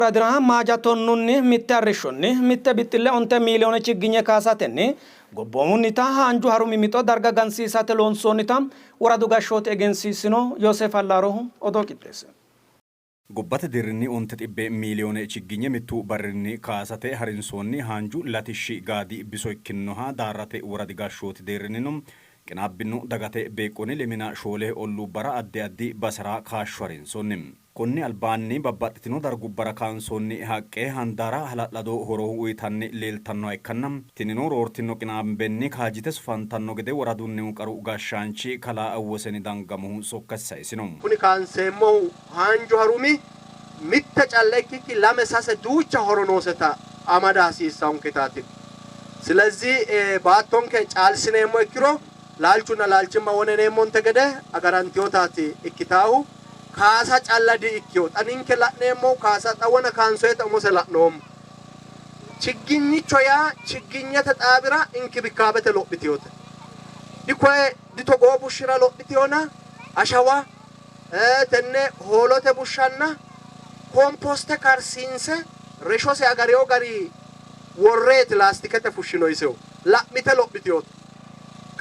Woradira Maaja tonnunni mitte arrishshonni mitte bixxille onte miiliyoone chigginye kaasatenni gobboomunnita haanju harumi mixo darga gansiisate loonsoonnita woradu gashshooti egensiisino. Yooseef Allaarohu odoo qixxeessino. Gobbate deerrinni onte xibbe miiliyoone chigginye mittu barrinni kaasate harinsoonni haanju latishshi gaadi biso ikkinnoha Daarrate woradi gashshooti deerrinnino qinaabbinno dagate beeqqonni lemina shoole olluubbara addi addi basera kaashsho harinsoonni. Konni albaanni babbaxxitino dargubbara kaansoonni haqqe handaara hala'lado horo uytanni leeltannoha ikkanna, tinino roortino qinaambenni kaajjite sufantanno gede woradunnihu qaru gashshaanchi kalaa Woseni Dangamohu sokkasi sayisino. Kuni kaanseemmohu haanju harumi mitte calla ikkikki lame sase duucha horo nooseta amada hasiissaanketaati. Silezih baattonke caalsineemmo ikkiro laalchunna laalchimma wone yineemmonte gede agarantinotaati ikkitaahu. Kaasa calla di ikkino. Xa ninke la'neemmohu kaasa xa wona kaansoyita umose la'noommo. Chigginyicho yaa chigginyete xaawira inkibikkaabete lophitinote. Di koye di togoo bushshira lophitinona ashawa, tenne hoolote bushshanna komposte karsiinse reshose agarino gari worreeti laastikete fushshinoyisehu. La'mite lophitinote.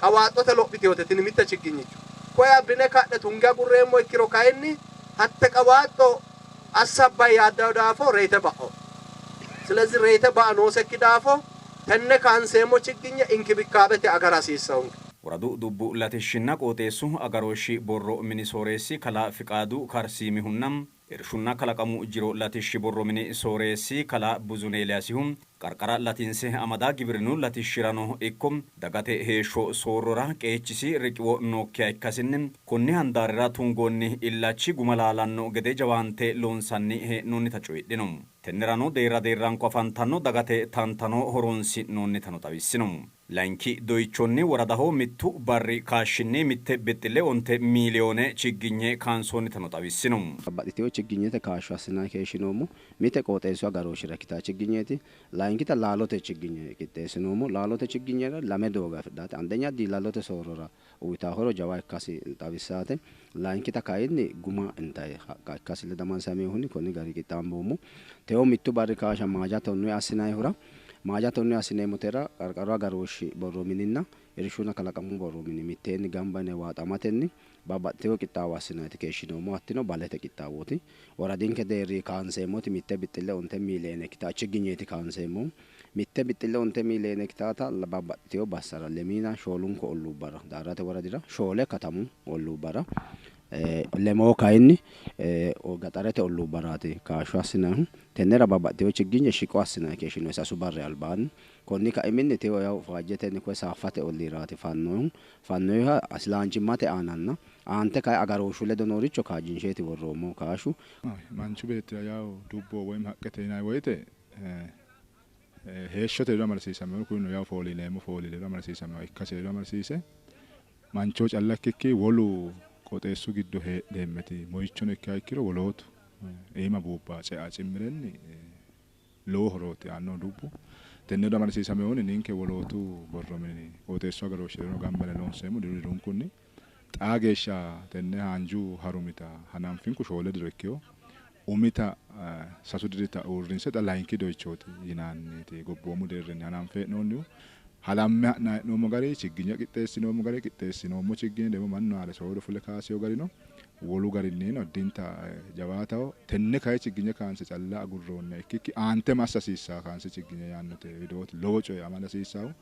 Qawaaxxote lophitinote tini mitte chigginyicho. Koye abbine ka'ne tunge agurreemmo ikkiro kayinni hatte qawaaxxo assabbayi yaaddanno daafo reyite ba'o. Silezi reyite ba'a noosekki daafo tenne kaanseemmo chigginye inkibikkaabete agara hasiissawonke. Woradu dubbu latishshinna qooxeessu agarooshshi borro mini sooreessi kalaa Fiqaadu Karsiimihunna Irshunna kalaqamu jiro latishshi borro mini sooreessi kalaa Buzune Eeliyaasihu, qarqara latinse amada gibrinnu latishshirano ikko dagate heeshsho soorrora qeechisi riqiwo nookkiha ikkasinni konni handaarira tungoonni illachi guma laalanno gede jawaante loonsanni hee'noonnita coyidhino. Tennerano deerra deerranko afantanno dagate tantano horoonsi'noonnitano xawissino. Layinki doyichonni woradaho mittu barri kaashshinni mitte bixxille onte miiliyoone chigginye kaansoonnitano xawissino. Babbaxxitino chigginyete kaashsho assinanni keeshshinoommo. Mitte qooxeessu agarooshshira ikkitanno chigginyeeti. Layinkita laalote chigginye qixxeessinoommo. Laalote chigginyera lame doogo afidhate. Andenya diilallote soorrora uyitanno horo jawa ikkasi xawissaate. Layinkita kayinni guma intanni haqqa ikkasi ledo amadisiisaminohunni konni garinni qixxaamboommo. Tewo mittu barri kaashsha maaja tonnuyi assinannihura Maaja tonne assineemmotera qarqaru agarooshshi borro mininna Irshunna kalaqamu borro mini mitteenni gamba yine waaxamatenni babbaxxitino qixxaawo assinanniiti keeshshinoommohu. Hattino balete qixxaawooti. Woradinke deerrinni kaanseemmoti mitte bixxille onte miiliyeene ikkitanno chigginyeeti kaanseemmohu. Mitte bixxille onte miiliyeene ikkitannota babbaxxitino bassara lemiina shoolunku olluubbara Daarrate woradira shoole katamu olluubbara Lemoo kayinni gaxarete olluubbaraati kaashsho assinannihu. Tennera babbaxxitino chigginye shiqo assinanni keeshshinoonni sasu barri albaanni. Konni kaiminni tewo yawu faajjetenni koye Saaffate olliiraati fannoonnihu. Fannoonniha islaanchimmate aananna aante kayi agarooshshu ledo nooricho kaajjinsheeti worroommohu kaashshu. Manchu beettira yawu dubboho woyim haqqete yinanni woyte heeshshote ledo amadisiisaminohu kunino yawu fooliineemmo fooli ledo amadisiisaminoha ikkasi ledo amadisiise Mancho calla ikkikki wolu qooxeessu giddo heedheemmeti moyichono ikkiha ikkiro wolootu iima buubba cea cimmirenni lowo horooti aannohu dubbu. Tenne ledo amadisiisaminohunni ninke wolootu borro mini qooxeessu agarooshshi ledono gamba yine loonseemmo diru dirunkunni. Xaa geeshsha tenne haanju harumita hananfinku shoole diro ikkino. Umita sasu dirita uurrinse xa layinki doyichooti yinanniti gobboomu deerrinni hananfe hee'noonnihu. Halamme ha'nanni hee'noommo gari, chigginye qixxeessinoommo gari, qixxeessinoommo chigginye demo mannu haare soodo fule kaasino garino wolu garinnino addinta jawaataho. Tenne kayi chigginye kaanse calla agurroonniha ikkikki aante massa hasiissanno kaanse chigginye yaannote widooti lowo coye amada hasiissannohu.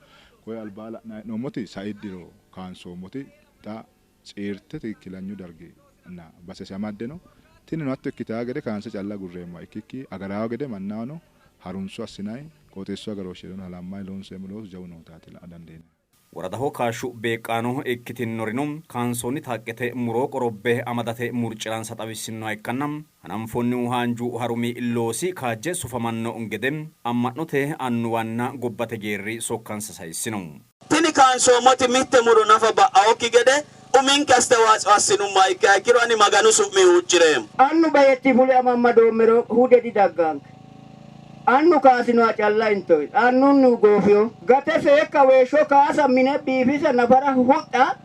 Koye albaa la'nanni hee'noommoti sai diro kaansoommoti xa ciirte tiikkilanyu dargi nna basese amadde no. Tinino hatto ikkitaa gede kaanse calla agurreemmoha ikkikki agaraawo gede mannahono harunso assinanni qooxeessu agarooshshi ledono halammanni loonseemmo loosu jawu nootaati la''a dandiinannihu. Woradaho kaashshu beeqqaano ikkitinnorino kaansoonnita haqqete muro qorobbe amadate murci'ransa xawissinnoha ikkanna, hananfoonnihu haanju harumi loosi kaajje sufamanno gede amma'note annuwanna gobbate geerri sokkansa sayissino. Tini kaansoommoti mitte muro nafa ba'annokki gede uminke astewaatso assinummoha ikkiha ikkiro ani Maganu su'minni huucci'reemmo. Annu bayechi fule amammadoommero hude didaggaanke. Annu kaasinoha calla intoyi. Annunnihu goofiyo. Gate seekka, weeshsho kaasa, mine biifisa, nafara huxxa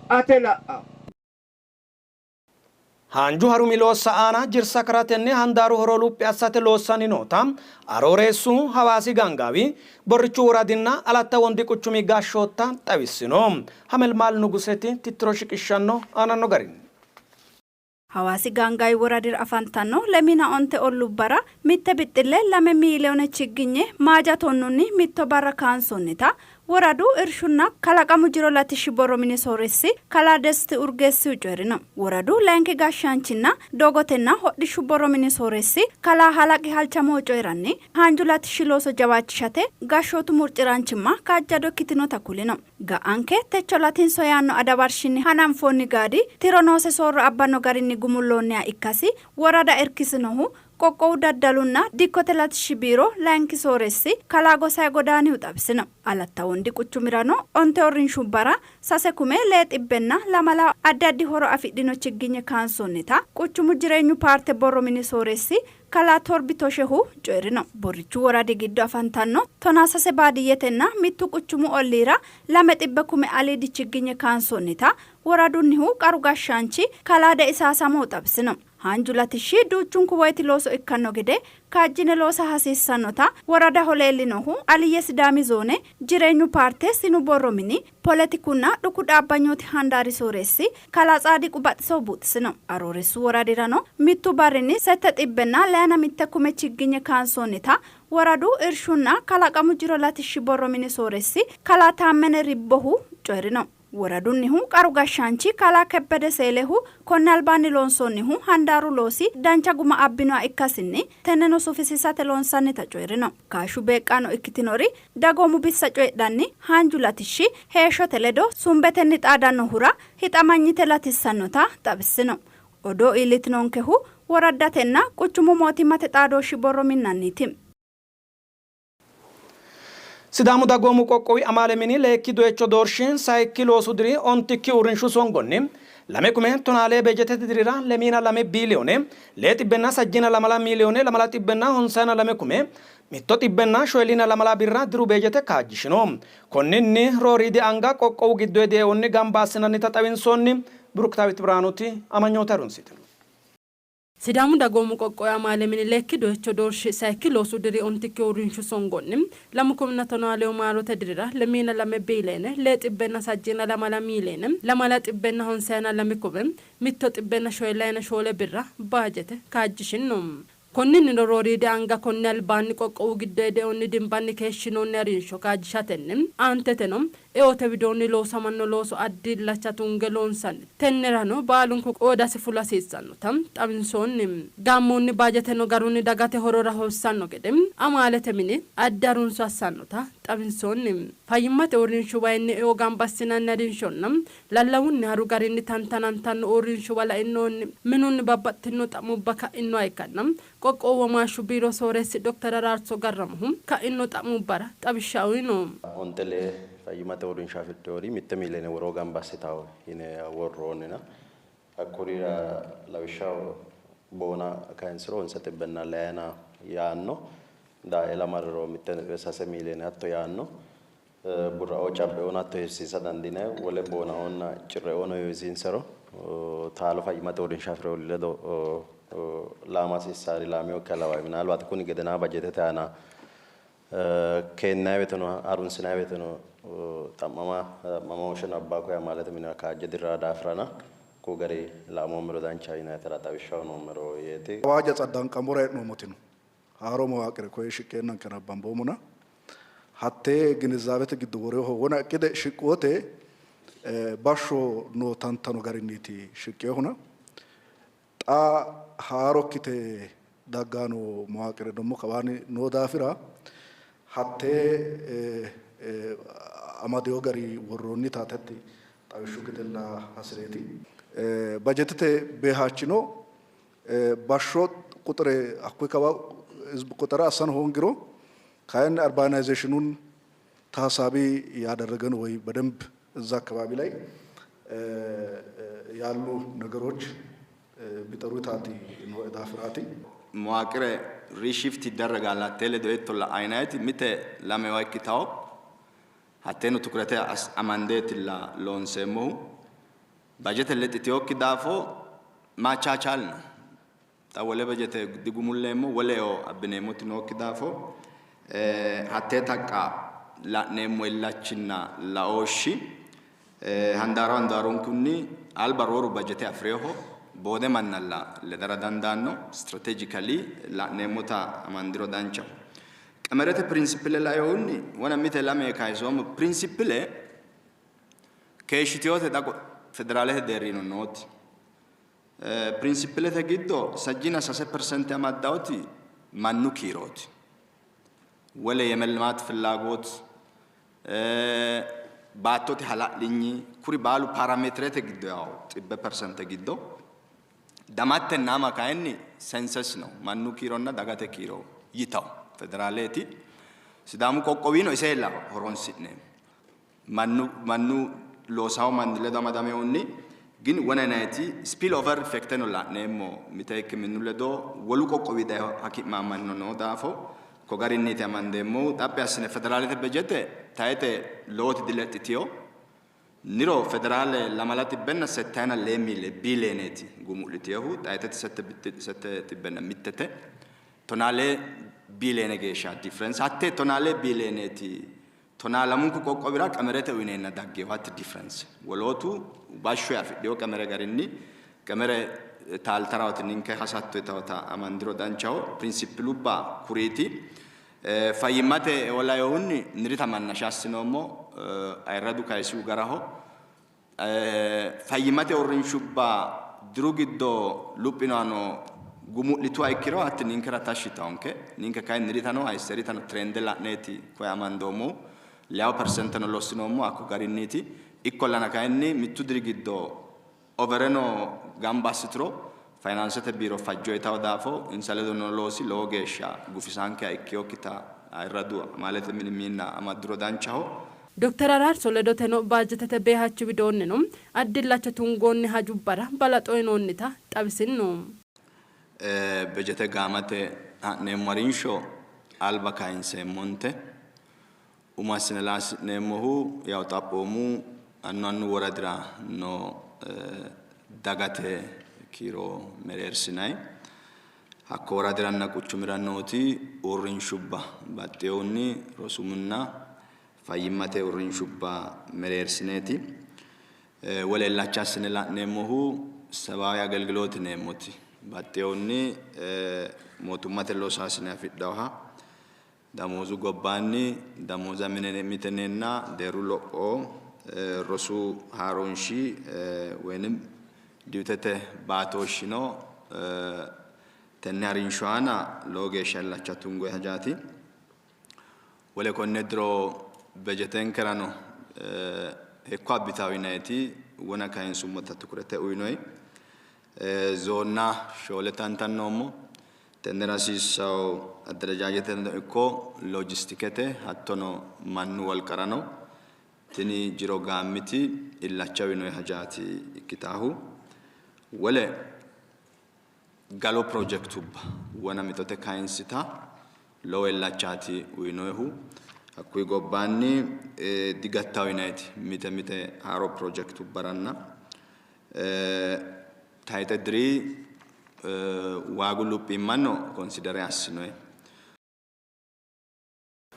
ate la'anno. Haanju harumi loossa aana jirsa karatenni handaaru horo luphi assate loossanni noota Arooreessu, Hawaasi Gaangaawi, Borrichu Woradinna Alatta Wondi Quchumi gashshootta xawissino. Hamelmaal Nuguseti tittiro shiqishshanno aananno garinni. Hawaasi Gaangaawi woradira afantanno lemiina onte olluubbara mitte bixxille lame miiliyoone chigginye maaja tonnunni mitto barra kaansoonnita Woradu Irshunna Kalaqamu Jiro Latishshi Borro Mini Sooreessi Kalaa Desti Urgeessihu coyi'rino. Woradu Layinki Gashshaanchinna Doogotenna Hodhishshu Borro Mini Sooreessi Kalaa Halaqi Halchamohu coyi'ranni, haanju latishshi looso jawaachishate gashshootu murci'raanchimma kaajjado ikkitinota kulino. Ga'anke techo latinso yaanno adawarshinni hananfoonni gaadi tiro noose soorro abbanno garinni gumulloonniha ikkasi worada irkisinohu Qoqqowu Daddalunna Dikkote Latishshi Biiro Layinki Sooreessi Kalaa Gosaye Godaanihu xawisino. Alatta Wondi quchumirano onte uurrinshubbara sase kume lee xibbenna lamala addi addi horo afidhino chigginye kaansoonnita quchumu Jireenyu paarte borro mini sooreessi Kalaa Torbi Toshehu coyi'rino. Borrichu woradi giddo afantanno 13 baadiyyetenna mittu quchumu olliira lame xibbe kume aliidi chigginye kaansoonnita woradunnihu qaru gashshaanchi Kalaa Deisa Samohu xawisino. Haanju latishshi duuchunku woyti looso ikkanno gede kaajjine loosa hasiissannota woradaho leellinohu Aliyye Sidaami Zoone Jireenyu Paarte Sinu Borro Mini Poletikunna Dhuku Dhaabbanyooti Handaari Sooreessi Kalaa Tsaadiqu Baxisohu buuxisino. Arooreessu woradirano mittu barrinni sette xibbenna leyana mitte kume chigginye kaansoonnita woradu Irshunna Kalaqamu Jiro Latishshi Borro Mini Sooreessi Kalaa Taammene Ribbohu coyi'rino. Woradunnihu qaru gashshaanchi kalaa Kebbede Seelehu konni albaanni loonsoonnihu handaaru loosi dancha guma abbinoha ikkasinni tenneno sufisiisate loonsannita coyi'rino. Kaashshu beeqqaano ikkitinori dagoomu bissa coyidhanni, haanju latishshi heeshshote ledo sumbetenni xaadannohura hixamanyite latissannota xawissino. Odoo iillitinonkehu woraddatenna quchumu mootimmate xaadooshshi borro minnanniiti. Sidaamu Dagoomu Qoqqowi Amaale Mini leekki doyicho doorshi sayikki loosu diri ontikki uurrinshu songonni lame kume tonaa lee bejetete dirira lemiina lame biiliyoone lee xibbenna sajjiina lamala miiliyoone lamala xibbenna honsayina lame kume mitto xibbenna shoyiliina lamala birra diru bejete kaajjishino. Konninni rooriidi anga qoqqowu giddoyidi eonni gamba assinannita xawinsoonni. Biruktawit Biraanuti amanyoote harunsitino. Sidaamu Dagoomu Qoqqowi Amaale Mini Leekki Doyicho Doorshi Sayikki Loosu Diri Ontikki Uurrinshu Songonni Lamu Kuminna Tonaa Lewu Maarote Dirira Lemiina Lame Biileene Lee Xibbenna Sajjiina Lamala Miiliine Lamala Xibbenna Honsayina Lame Kume Mitto Xibbenna Shoyilayina Shoole Birra Baajete Kaajjishinno. Konninnino rooriidi anga konni albaanni qoqqowu giddoyidi eonni dimbanni keeshshinoonni harinsho kaajjishatenni aanteteno eote widoonni loosamanno looso addi illacha tunge loonsanni. Tennerano baalunku qoodasi fula hasiissannota xawinsoonni. Gaammoonni baajeteno garunni dagate horora hossanno gede amaalete mini addi harunso assannota xawinsoonni. Fayyimmate uurrinshuwayinni eo gamba assinanni harinshonna Lallawunni haru garinni tantanantanno uurrinshuwa lainohunni minunni babbaxxitino xa'mubba ka'innoha ikkanna, qoqqowu womaashshu biiro sooreessi Dokter Araarso Garramohu ka'inno xa'mubbara xawishsha uyno. Onte lee fayyimmate uurrinsha afidhinori mitte miiliyoone woroo gamba assitanno yine worroonnina hakkurira lawishshaho boona kayinsiro honse xibbenna leyina yaanno, daaeela marriro mitte sase miiliyoone hatto yaanno. Burraoo cabbeoono hatto heewisiisa dandiinanni. Wole boonaoonna cirreoono heewisiinsero taalo fayyimmate uurrinsha afi'rinori ledo laama hasiissaari laaminoikkiha lawanno. Minaalbaati kuni gedenaa bajetete aana keennanni woyteno harunsinanni woyteno xa'mama xa'mamooshsheno abbaa koye amaalete minira kaajje dirraa daafirana kuu gari laamoommero danchaho yinannitera xawishshaho noommero yeeti. Awaajja tsaddanqammora hee'noommoti no. Haaro mawaaqire koye shiqqeennanke nabbamboommona hattee ginizaabete giddo woreho wona iqqide shiqqu wote bashsho noo tantano garinniiti shiqqinohuna xa haaro ikkite daggano mawaaqire dommo kawaanni noo daafira hattee amadino gari worroonnita tetti xawishshu gedella hasi'reeti. Bajetete beehaachino bashsho quxire hakkuyi kawa ህዝብ ቆጠራ አሰን ሆንግሮ ካይን አርባናይዜሽኑን ታሳቢ ያደረገ ነው ወይ በደንብ እዛ አካባቢ ላይ ያሉ ነገሮች ቢጠሩ ታቲ ዳፍራቲ መዋቅር ሪሺፍት ይደረጋል ሀቴ ledo ettolla ayinayiti mite lamewa ikkitawo hatteeno tukurete amandeetilla loonseemmohu bajete lexxitinokki daafo ማቻቻል ነው። xa wole bejete digumulleemmo wole eo abbineemmoti nookki daafo hattee taqqa la'neemmo illachinna laooshshi handaaru handaarunkunni alba rooru bajete afi'reeho boode mannalla ledara dandaanno strategically la'neemmota amandiro danchaho. Qamerete pirinsipile lainohunni wona mite lame kayisoommo pirinsipile keeshshitinote xa federaalete deerrino nooti. Pirinsipilete giddo sajjina sase persente amaddaoti mannu kiirooti. Wole የመልማት ፍላጎት baattote hala'linyi kuri baalu parameterete giddo yawo xibbe persente giddo damattenna ama kayinni census ነው mannu kiironna dagate kiiro yitawo federaaleeti. Sidaamu qoqqowino iseella horonsi'neemmo. Mannu mannu loosawo manni ledo amadamehunni ግን wonanayti spill over effecteno la'neemmo miteekke minnu ledo wolu qoqqowi daye haki'maamanno noo daafo ko garinniiti amandeemmohu. Xaphi assine federaalete bejete tayite lowoti dilexxitiyo niro federaale lamala xibbenna settayina lee miile biileeneeti gumu'litiyohu xayitete sette xibbenna mittete tonaa lee biileene geeshsha difference hattee tonaa lee biileeneeti tonaa lamunku qoqqowira qamerete uyineenna daggeyo hatti difference wolootu bashsho afidhiyo qamere garinni qamere taaltarawoti ninke hasatto yitawota amandiro danchaho pirinsipilubba kuriiti. Fayyimmate lainohunni nirita mannasha assinoommo ayirradu kayisihu garaho fayyimmate uurrinshubba diru giddo luphinohano gumu'lituha ikkiro hatti ninkera tashshi yitawonke ninke kayinni niritano hayisseritano trende la'neeti koye amandoommohu leyawo persenteno lossinoommo hakko garinniiti. Ikkollana kayinni mittu diri giddo overeno gamba assituro fayinaansete biiro fajjo yitawo daafo insa ledo noo loosi lowo geeshsha gufisaankeha ikkinokkita ayirradu amaalete mini miinna amadduro danchaho. Dokter Araarso ledoteno baajetete beehachi widoonnino addi illacha tungoonni hajubbara balaxo uyinoonnita xawisinno. Bejete gaamate ha'neemmo harinsho alba kayinseemmonte umo assine laasi'neemmohu yaw xaphoomu annu annu woradira noo dagate kiiro mereersinayi hakko woradiranna quchumira nooti uurrinshubba baxxinohunni rosu minna fayyimmate uurrinshubba mereersineeti. Wole illacha assine la'neemmohu sebaawi agelgilooti yineemmoti baxxinohunni mootimmate loosaasine afidhannoha damoozu gobbaanni damooza miteneenna deerru lopho rosu haaroonshi woynim diyutete baatooshshino tenne harinsho aana lowo geeshsha illacha tungoyi hajaati. Wole konne diro bejetenkerano hekko abbitawo yinayiti wona kayinsummota tukurete uyinoyi zoonna shoole tantannoommo. Tennera hasiissawo adderajajeteno ikko loojistikete hattono mannu wolqarano tini jiro gaammiti illacha uyinoyi hajaati ikkitaahu. Wole galo pirojekitubba wona mixote kayinsita lowo illachaati uyinoyihu. Hakkuyi gobbaanni digattawo yinayiti mite mite haaro pirojekitubbaranna tayixe diri waagu luphiimmanno konsidere assinoyi.